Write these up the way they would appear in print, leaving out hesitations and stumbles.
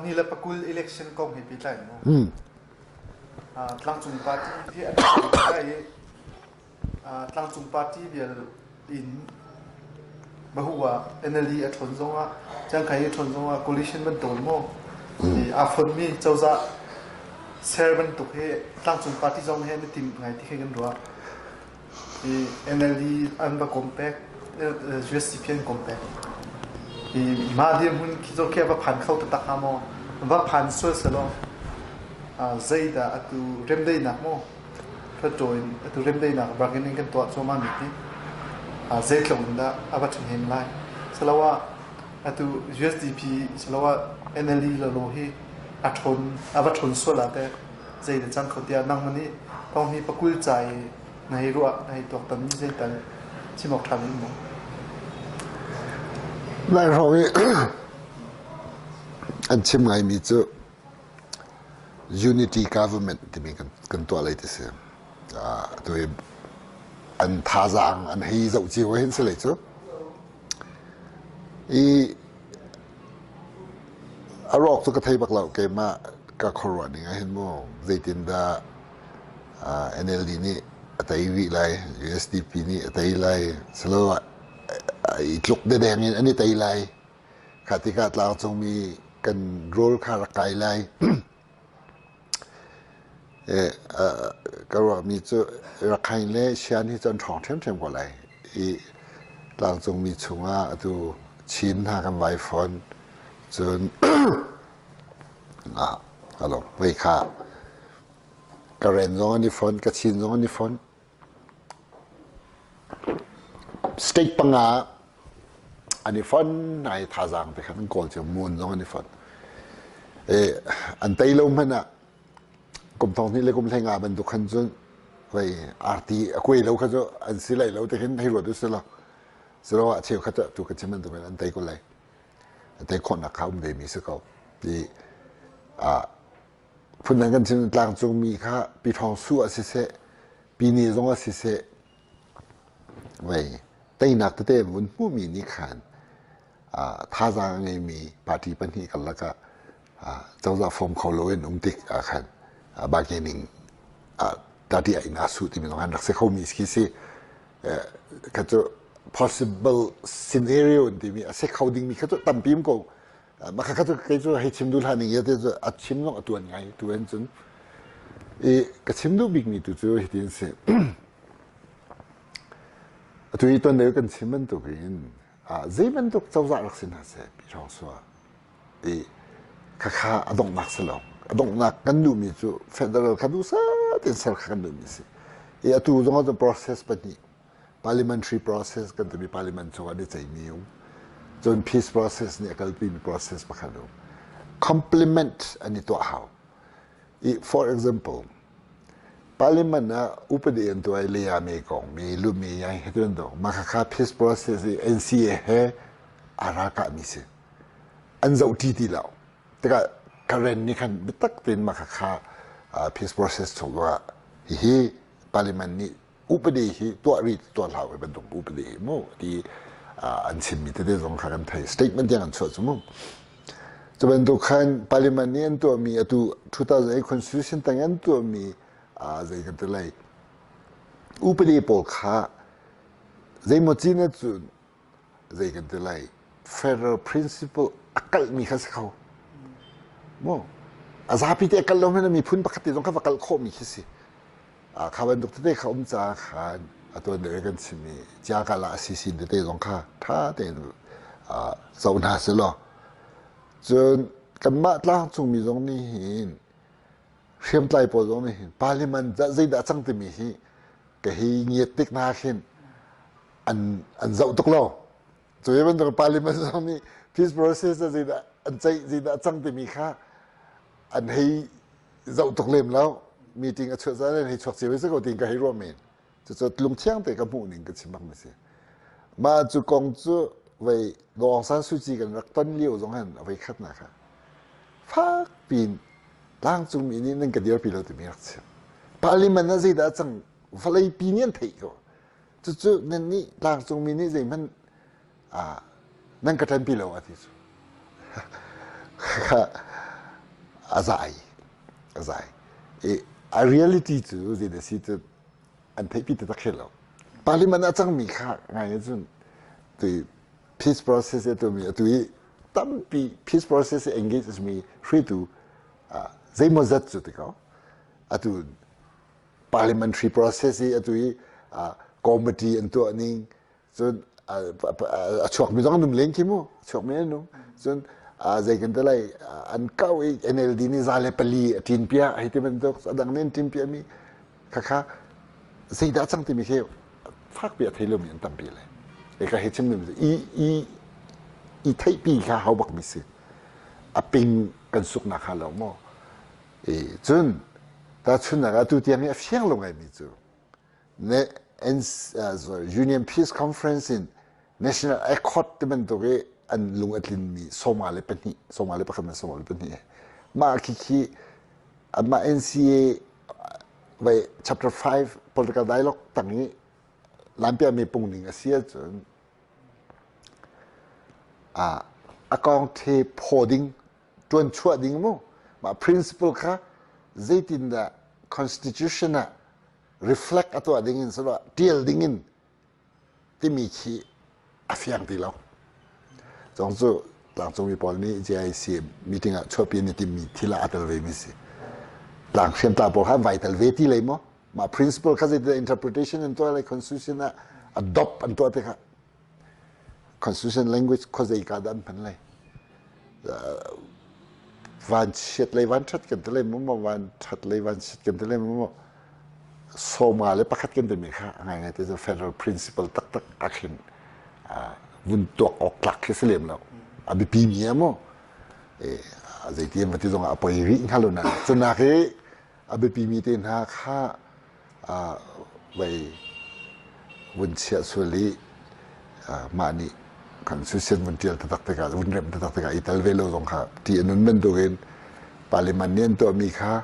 Thong le pakul election kong he pehtlai in mu. Tlangcung party hi an pehtlai i tlangcung party vial in bahu ah NLD a ṭhawn zongah Chiangkhai a ṭhawn zongah coalition bantuk in maw aa fonmi cozah ser bantuk hi tlangcung party zong he an i tim ngai ti khi kan ruah. I NLD an va kom pek, USDP an kom pek. I mah dirhmun khi cu khi a va phan kho taktak hnga maw? Va phan sual selaw zeidah atu remdaihnak maw? Hluttaw in atu remdaihnak bargaining kan tuah cuahmah mi hi zeitluk in dah a va ṭhahnem lai? Saloah atu USDP saloah NLD lolo hi a ṭhawn a va ṭhawn sual ah teh zei dah cang kho tiah nangmah nih thawng hi pakul ca i na hei ruah na hei tuaktan mi zeital chim awk ṭha ding maw? Lai hrawng i an chim ngaimi cu unity government timi kan tuah lai ti si. Atu hi an thazaang an hei zoh cio hin si lei cu. I a rawk cu ka thei bak lo keimah ka khuaruah ning ah hin mu zeitindah NLD nih a tei rih lai USDP nih a tei lai silo i tluk dedeng in an i tei lai kha tikah tlangcungmi kan rawl kha rak kai lai Ka ruahmi cu Rakhine le Shan hi cu an ṭhawng ṭhiamṭhiam ko lai. I tlangcungmi chungah atu Chin hna kan vai fawn. Cun alo vei kha Karen zong an i fon, Kachin zong an i fon. State panga an i fon ai thazaang te khan an kawl cio Mon zong an i fon. An tei lo hmanh ah kum thong hnih le kum hlei nga bantuk khan cun vei arti a kuai lo kha cu an si lai lo te khin hei ruat u si lo silo ah cheu khat tu ka chim bantuk in an tei ko lai an tei khawhnak kha um ve mi si ko ti a phundang kan chim tlangcung mi kha pi thawng su ah siseh pi ni zong ah siseh vei teinak tete vun hmuhmi nih khan thazaang a ngeimi party pahnih karlak ah cozah form kho loin um tik ah khan bargaining party ah in aa su timi zong an rak si khomi khi si kha cu possible scenario timi a si kho dingmi kha cu tampi um ko mah kha cu kei cu hei chim duh hlah ning te cu a chim zong a tuan ngai tu en cun i ka chim duh bikmi tu cu hitin si atu hi tuan deuh kan chim bantuk in zei bantuk cozah rak si hna seh pi hrawng sua i khakha a donghnak si lo a donghnak kan duhmi cu federal kha duh satin ser kha kan duhmi si i atu zong ah process pahnih parliamentary process kan timi parliament chung ah an i ceihmi um cun peace process nih a kalpimi process pakhat um complement an i tuah hau i for example Parliament ah upadi an tuah i lea me kong mi lu mi yang he tun do ma kha kha peace process i NCA he a ralkah mi si an zoh ti ti lo tikah Karen nih khan biatak tein ma kha kha peace process chung ah hihi parliament nih upadi hi tuah ri tuah hlah we bantuk upadi hi mu ti an chimmi tete zong kha kan thei statement tiang an chuah cu mu cu bantuk khan parliament nih an tuahmi atu 2008 constitution tang an tuahmi zei kan ti lai upadi pawl kha zeimaw cin ahcun zei kan ti lai federal principle a kalhmi kha si kho mu a zapi te a kalh lo hmanh miphun pakhat te zong kha va kalh khawhmi khi si kha bantuk tete kha um caah khan atuan deuh kan chimmi ciakala a si sin tete zong kha ṭha tein zoh hna si law cun kanmah tlangcungmi zong nih hin hriamtlai pawl zong nih hin parliament zeidah cang timi hi ka hi ngiat tik hna khin an an zoh tuk lo cu bantuk parliament zong nih peace process zeidah an ceih zeidah cang timi kha an hei zoh tuk lem lo meeting a chuah caan hei chuak cio si ko tin ka hei ruah men cucu lungthiang te ka hmuh ning ka chim bak mi si mah cu kong cu vei Aung San Suu Kyi kan rak ton lio zong han vei khat na kha fak pin tlangcung mi nih nan ka dirpi lo timi rak chim parliament ah zeidah cang vawlei pi nih an theih ko cucu nan nih tlangcung mi nih zeihmanh nan ka ṭanpi lo a ti cu. A zai. A zai. I a reality cu zei da si cu an theihpi taktak hrih lo. Parliament a cangmi kha ngai cun tui peace process a tumi atu i tampi peace process engage mi hruaitu zeimawzat cu ti ko atu parliamentary process i atu i committee an tuah ning cun a chuakmi zong an um len khi mu a chuakmi an um cun zei kan ti lai an kau i NLD nih 104 a ṭin piak hei ti bantuk a dang nih an ṭin piahmi khakha zeidah cang timi khi fakpi a thei lomi an tampi le e ka hei chim ding i i i theihpi kha hau bakmi si a ping kan suknak kha lo maw e cun ta chunnak atu tiang i a fiang lo ngaimi cu ne Union Peace Conference in National Accord ti bantuk i an lung a tlinmi 24 41 le 42 mah khi khi anmah NCA vai chapter 5 political dialogue tang i lampiami pungning a si ahcun a kong the phaw ding ṭuan chuah ding mu mah principle kha zeitindah constitution ah reflect a tuah ding in silo ṭial ding in timi khi a fiang ti lo. Cong cu tlangcungmi pawl nih JIC meeting ah chuahpi an i timmi thil ah a tel vemi si. Tlang hriamtlai pawl kha an vai tel ve ti lei maw? Mah principle kha zeitindah interpretation an tuah lai constitution ah adopt an tuah tikah constitution language khuazei ka dah an hman lai? Vanchiat lei vanṭhat kan ti lei maw vanṭhat lei vanchiat kan ti lei maw sawma le pakhat kan timi kha a ngaingai te cu federal principle taktak ah khin vun tuak awk tlak khi si lem lo a biapi mi a mu zeiti an va ti zongah a poi rih hnga lo na cunak hi a biapi mi te hna kha vei vun chiah sual i mah nih kan susian vun ṭial taktak tikah vun remh taktak tikah i tel ve lo zong kha ṭih a nun bantukin parliament nih an tuahmi kha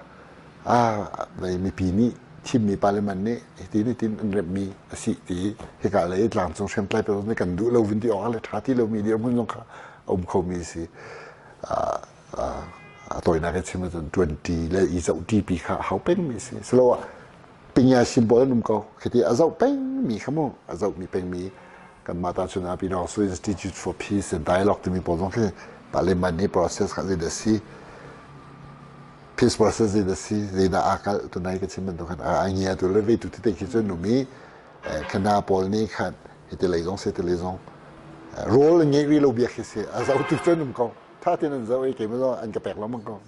vei mipi nih thimmi parliament nih hitin hitin an remhmi a si ti hika lei tlangcung hriamtlai pa nih kan duh lo vun ti awk le ṭha ti lomi dirhmun zong kha a um khomi a si. A tawinak in chim ahcun ṭuanṭi le i zohṭi pi kha a hau pengmi a si. Siloah pinya symbol an um ko. Khiti a zoh pengmi kha mu a zohmi pengmi kanmah ta chun ah Pinoso Institute for Peace and Dialogue timi pawl zong khi parliament nih process kha zeidah si peace process zeidah si zeidah aa kalh tunai ka chim bantuk khan a ngia tu le veitu tete khi cu num i khana pawl nih khan hiti lei zong si hiti lei zong role ngei rih lo bia khi si a zoh tu cu an um ko. Tha tein an zoh i keimah zong an ka pek lengmang ko.